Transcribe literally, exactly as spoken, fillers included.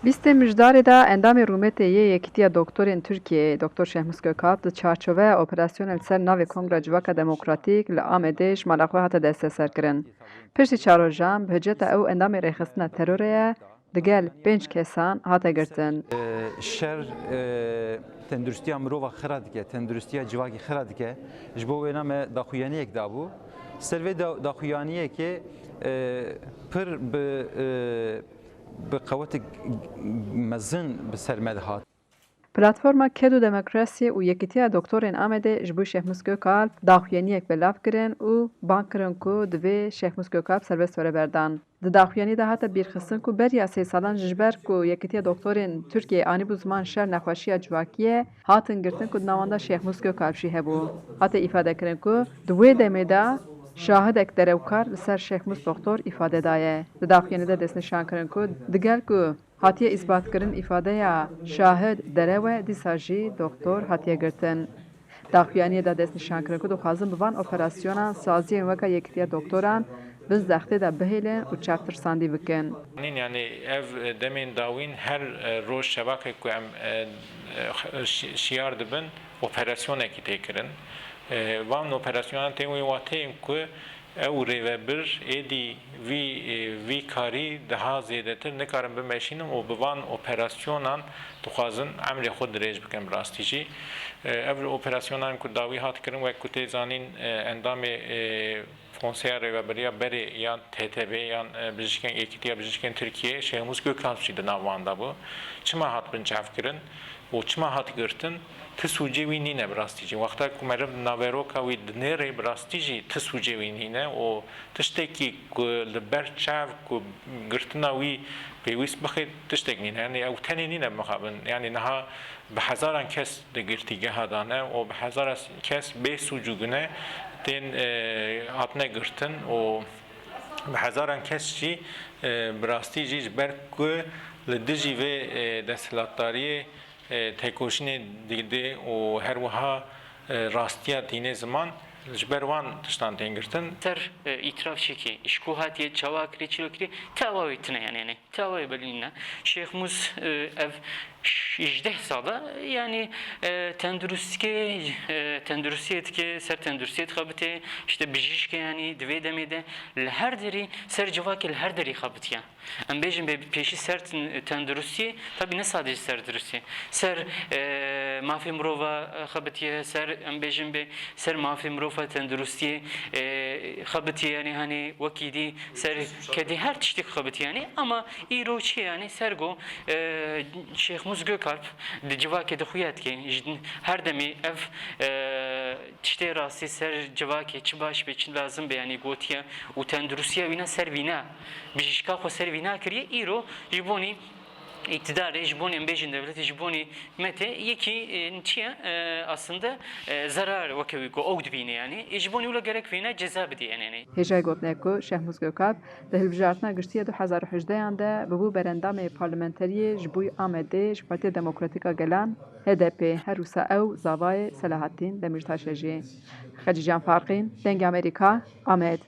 Bîstê Mijdarê de endamê rûmetê yê Yekîtiya Doktorên Tirkiyeyê, Doktor Şehmûs Gökalp, di çarçoveya operasyonê li ser navê Kongra Civaka Demokratîk li Amedê ji mala xwe hate desteserkirin. Piştî çar rojan bi hiceta ew endamê rêxistina terorê ye, digel pênc kesan hate girtin. Şer tenduristiya mirova xira dike, tenduristiya civakî xira dike. Ji bo wêna me daxuyaniyek dabû. Ser vê daxuyaniyekê pir bi bi qewetik mezin bi ser me dihat. Platforma Ked û Demokrasiyê û Yekîtiya Doktorên Amedê ji bo Şehmûs Gökalp daxuyaniyek belav kirin û bang kirin ku divê Şehmûs Gökalp serbest were berdan. Di daxuyaniyê de hate bîrxistin ku beriya sê salan ji ber ku Yekîtiya Doktorên Tirkiyeyê anîbû ziman şer nexweşiya civakî ye, hatin girtin ku di nawan de Şehmûs Gökalp jî hebû. Hate îfadekirin ku di wê demê de şahidek derewkar li ser Şehmûs Doktor îfade daye. Di daxuyaniyê de destnîşan kirin ku digel ku hatiye îsbatkirin îfadeya şahid derew e, dîsa jî doktor hatiye girtin. Daxuyaniyê de destnîşan kirin ku dixwazin bi van operasyonan saziyên weke Yekîtiya Doktoran bin zextê de bihêlin û çavtirsandî bikin. Yanî ev demên dawîn her roj şevaqê ku em şiyar dibin operasyonekî tê kirin. Van operasyonan tên wê wateyên ku ew rêvebir êdî vî vî karî daha zêdetir nikarin bimeşînin û bi van operasyonan dixwazin emrê xwe dirêj bikin bi rastî jî. Ev operasyonan ku dawî hat kirin wek ku tê zanîn endamê Konseya Rêveberiya berê yan T T B yan Bijîşkên Yekîtiya Bijîşkên Tirkiyeyê Şêxmûs Gökalp jî di nav wan de bû. Çima hat binçavkirin û çima hat girtin? Ti sûcê wî nîne bi rastî jî. Wexta ku meriv naveroka wî dinêrê bi rastî jî ti sûcê wî nîne û tiştekî ku li ber çav ku girtina wî pêwîst bixê tiştek nîne. Yanî ew tenê nîne mixabin. Yanî niha bi hezaran kes di girtîgeha de ne û bi hezaran kes bê sûc û gune tên hatine girtin û bi hezaran kes jî bi rastî jî ji ber ku li dijî vê desthilatdariyê têkoşînê dide û her wiha rastiya tîne ziman ji ber wan tiştan tên girtin. Ser îtiraf çêkê, ji ku hatiye, çawa kirî, çilo kirî, te awa wê tine yanî. Tawayê belî nîne. Şêxmûs ev ş- hejdeh sal e, yanî e, tenduristî, e, tenduristiyê dike, ser tenduristiyê dixebitê, işte bijîşk e yanî di vê demê de li her derî, ser civakê li her derî xebitiye. Em bêjin bê pêşî ser ten- tenduristiyê, tabî ne sadece ser tenduristiyê, ser e, mafê mirova e, xebitiye, ser em bêjin bê ser mafê mirova tenduristiyê e, xebitiye, yanî hani wekî dî ser kedê her tiştî xebitiye yanî, ama îro çi ye yanî ser go e, Şêxmûs Gökalp di civakê de xuya dike, ji her demê ev e, tiştê rastî ser civakê çi baş be çi lazim be yanî gotiye û tenduristiya wîna ser vîna, bijîşka xwe ser vîna kiriye, îro ji bonî îktidarê, ji bonî em bêjin dewletê, ji bonî metê yekî e, çi ye e, aslında e, zerar weke wî ku ew dibîne yanî. E, ji bonî wilo gerek vîna ceza bidî yanî. Hêjayî gotinê ku Şehmûs Gökalp di hilbijartina giştî ya du hezar û hejdehan de bibû berendamê parlamenteriyê ji bo Amedê ji Partiya Demokratîk a Gelan, H D P, her wisa ew zavayê Selahattîn Demîrtaş e jî. Xecîcan Farqîn, Dengê Amerîka, Amed.